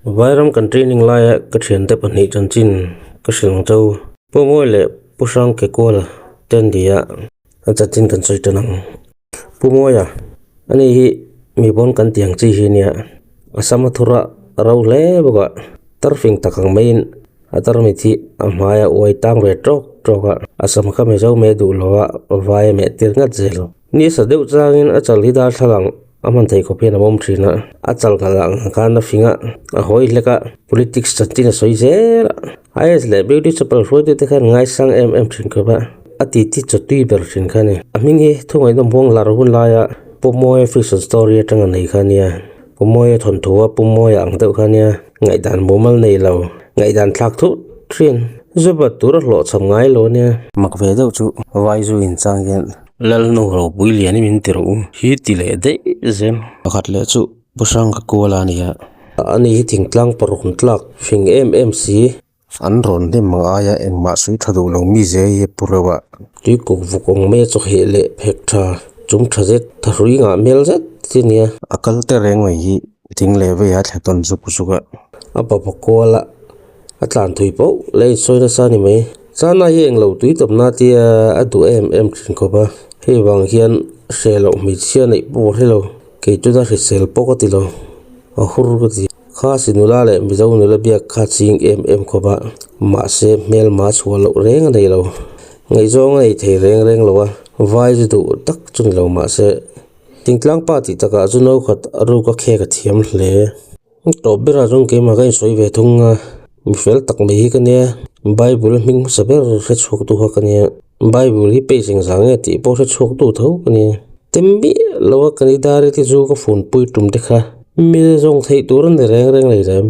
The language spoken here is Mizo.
Vairam kan training laia ka thiante pahnih chanchin ka hrilh ang chau. Pu Mawi leh Pu Hrang Kekuala te an ni a, an chanchin kan sawi tan ang. Pu Mawia, ani hi mi bawn kan tih ang chi hi nia, a sam a thur a ro hle bawk a, tarfing tak ang maiin a tarmit hi a hmai a uai tang ve tawk tawk a, a sam kha mizo meh duh lo a, vai a meh tir ngat zel. Ni sa deuh changin a chal hi darthlalang a hman theih khawp hian a awm thin a, a chal nghal ang khan a fing a, a hawi hlek a, politics chanchin a sawi zel a, IAS leh beauty chapel hruaitute khan ngaisang em em thin khawp a, a titi chawtui ber thin kha a ni. A hming hi thungaihna muang lar hun laia Pu Mawia fiction story atanga nei kha a nia, Pu Mawia thawnthu a Pu Mawia ang deuh kha a nia, ngaihdan mumal nei lo, ngaihdan thlak thut thin, zubat tur a hlawhchham ngai lo a nia. Mak ve deuh chu vai zu inchang hian. Lalnu ropui lian i min ti rawh u hi ti leh daih zel. Pakhat leh chu Pu Hrang ka kual a nia. Ani hi thingtlang paruk tlak fing em em si. An rawn hnem ang aia engmah sawi tha duh lo mi ze hi a pu reuh a. Tui kuk vuk awng mai a chaw heh leh phek tha chung tha zet tha hrui ngah hmel zet chi nia. A kal te reng mai hi thing leh vei a thle tawn zuk zuk a. A bapa kual a. A tlan thui poh leh insawi nasa a ni mai. Chana hi englo tui tawpna tia a duh em em thin khawp a, hei vang hian hre loh hmeichhia neih pawh a hre lo, kei chu ta hrisel pawh ka ti lo, a hur ka ti. Kha si nula leh Mizo nula biak kha ching em em khawp a, mahse hmelma chhuah loh reng a nei lo. Ngaihzawng a nei thei reng reng lo a, vai zu duh tak chu ni lo mahse thingtlang pa tih takah chu no khat a ruk a khek a thiam hle. Tawp berah chuan keimah ka insawi ve thung a, mi fel tak mai hi ka nia, Bible hming hmasa ber hre chhuak tu kha ka nia, Bible hi page engzah nge tih pawh hre chhuak tu tho ka nia, tem miah lo a kanidari te chu ka phone pui tum te kha mi zawng theih tur a ni reng reng lei lem.